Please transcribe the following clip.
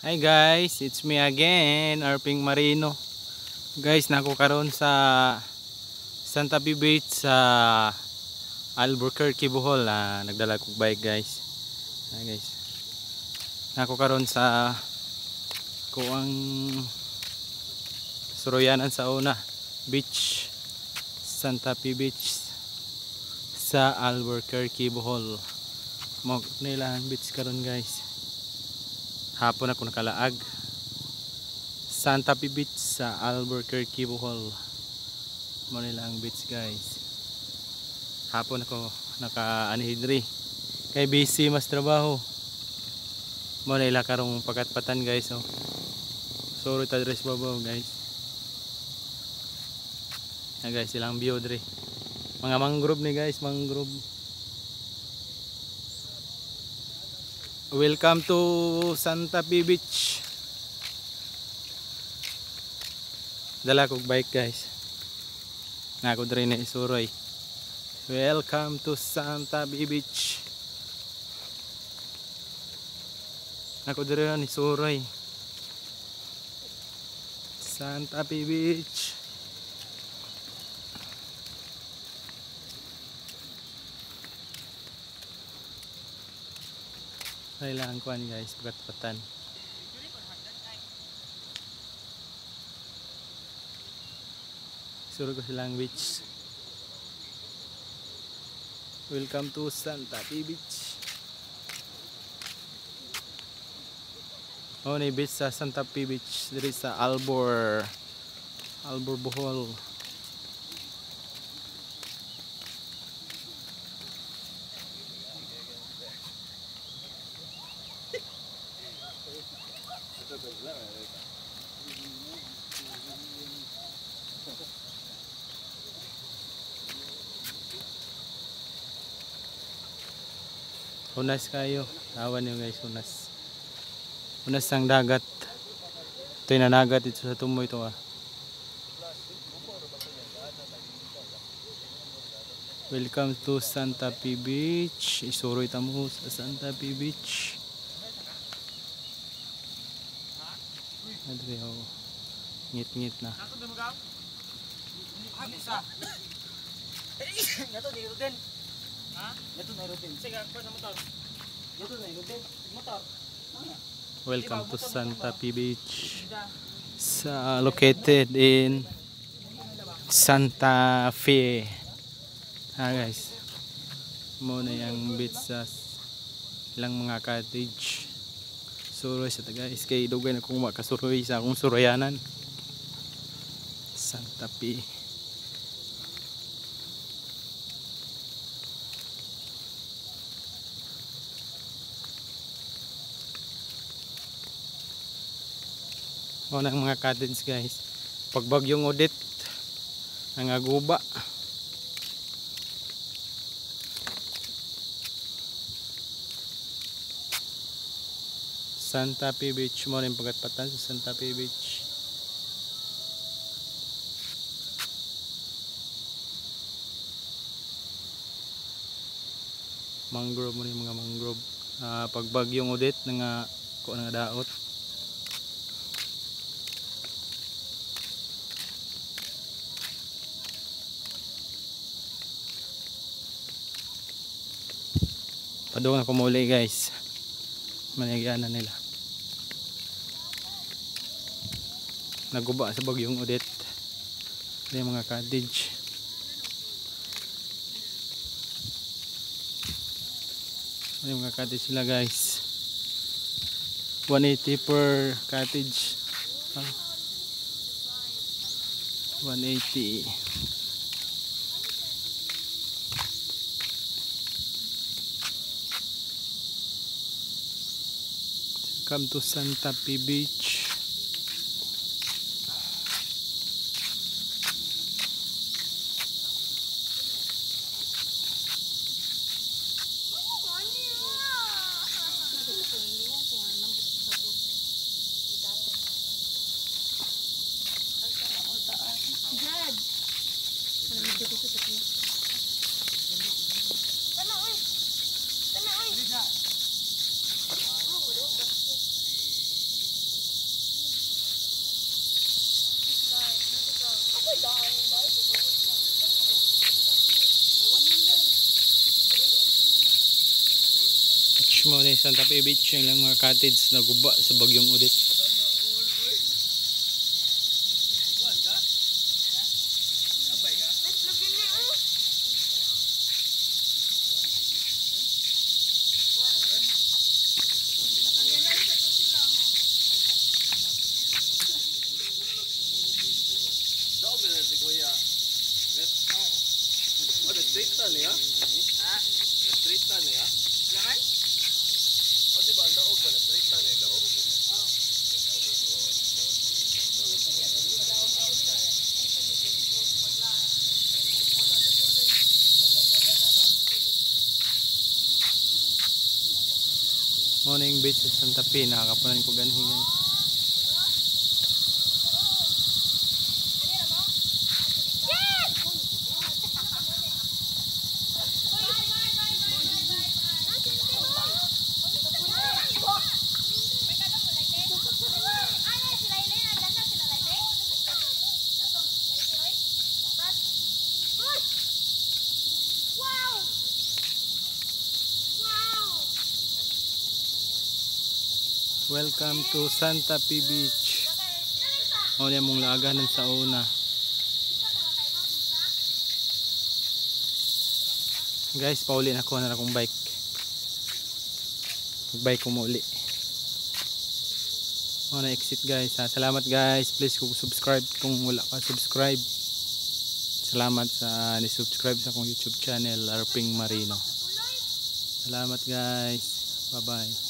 Hi guys, it's me again, Arping Marino. Guys, nako karon sa Santa Fe Beach sa Albuquerque, Bohol. Nagdala kog bike, guys. Hi guys. Nako karon sa kuang suruyanan sa una beach, Santa Fe Beach sa Albuquerque, Bohol. Mo nila ang beach karon, guys. Hapon ako nakalaag. Santa Fe Beach sa Albuquerque, Bohol. Mo nila ang beach, guys. Hapon ako naka-anhidri. Kay busy mas trabaho. Mo nila karong pagkatpatan, guys, oh. Sorry ta dress babaw, guys. Na guys, silang view dre. Mga mangrove ni guys, mangrove. Welcome to Santa Fe Beach. Dala kog bike, guys. Nako dre na isuroy. Welcome to Santa Fe Beach. Nako dre na isuroy. Santa Fe Beach. Kailangan kuan guys, pagkatpatan. Suro ko silang beach. Welcome to Santa Fe Beach. Oh, ni beach sa Santa Fe Beach diri sa Albor, Bohol. Hunas kayo. Tawa niyo guys, hunas. Hunas ang dagat. Ito'y nanagat dito sa tumoy ito ah. Welcome to Santa Fe Beach. Isuroy tamo sa Santa Fe Beach. Adre oh. Ngit-ngit na. Welcome to Santa Fe Beach. Sa located in Santa Fe. Ah guys, mo na yung beach sa ilang mga cottage. Suroy sa guys, kay dugay na kung makasuroy sa akong suroyanan. Santa Fe. Mo na ang mga cottage guys. Pagbagyong Odette, ang aguba. Santa Fe Beach mo rin pagkatpatan sa Santa Fe Beach. Mangrove mo rin mga mangrove. Pagbagyong Odette nga kuan nga daot. Padung ako muli guys. Manigyan na nila. Naguba sa bagyong Odette. Ito yung mga cottage. Ito yung mga cottage sila guys. 180 per cottage. 180. Come to Santa Fe Beach. Ni Santa Fe Beach, yung ilang mga cottage naguba sa bagyong Odette. Let's look in there, oh. Nakarealize na to sila, oh. Daog na si Kuya. Oh, na-straight na niya? Ha? Na-straight na niya? Laman? Oh, di ba ang daog ba? Na-straight na niya daog? Morning beach sa Santa Fe, nakakapunan ko ganhi, guys. Yes! Wow! Wow! Welcome to Santa Fe Beach. Mao ni among laaganan sa una. Guys, pauli na ko na akong bike. Magbike ko muli. Mao na exit, guys, ha. Salamat, guys. Please kung subscribe kung wala ka subscribe. Salamat sa ni-subscribe sa akong YouTube channel, Arping Marino. Salamat, guys. Bye-bye.